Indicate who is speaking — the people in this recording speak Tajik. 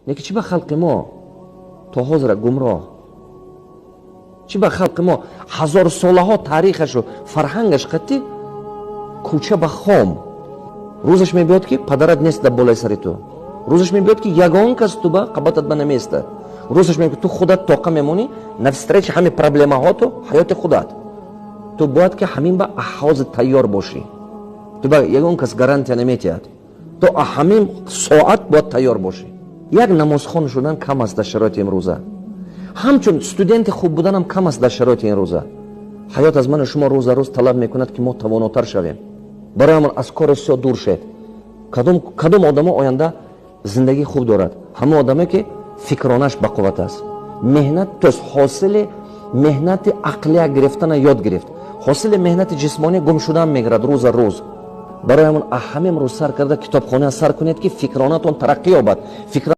Speaker 1: Лекин чӣ ба халқи мо то ҳозира гумроҳ? Чӣ ба халқи мо ҳазорсолаҳо таърихашу фарҳангаш қатӣ кӯча ба хом? Рӯзаш мебиёд, ки падарат нест дар болои сари ту. Рӯзаш мебиёд, ки ягон кас ту ба қабатат ба намеистад. Рӯзаш мебиёд, ту худат тоқа мемонӣ навстречи ҳами проблемаҳоту ҳаёти худат. Ту бояд ки ҳамин ба ҳозир тайёр бошӣ. Ту ба ягон кас гарантия наметиҳад. Ту ҳамин соат бояд тайёр бошӣ. Як намозхон шудан кам аст дар шароити имрӯза. Ҳамчун студенти хуб буданам кам аст дар шароити имрӯза. Ҳаёт аз ману шумо рӯза рӯз талаб мекунад, ки мо тавонотар шавем. Барои ҳамон аз кори сиёҳ дур шед. Кадом одамо оянда зиндагии хуб дорад? Ҳамон одаме, ки фикронаш бақувват аст, меҳнат, то есть ҳосили меҳнати ақлия гирифтана ёд гирифт. Ҳосили меҳнати ҷисмонӣ гум шудан мегирад рӯза рӯз. Барои ҳамон ҳамин рӯз сар карда китобхона сар кунед, ки фикронатон тараққӣ ёбад. Фикр.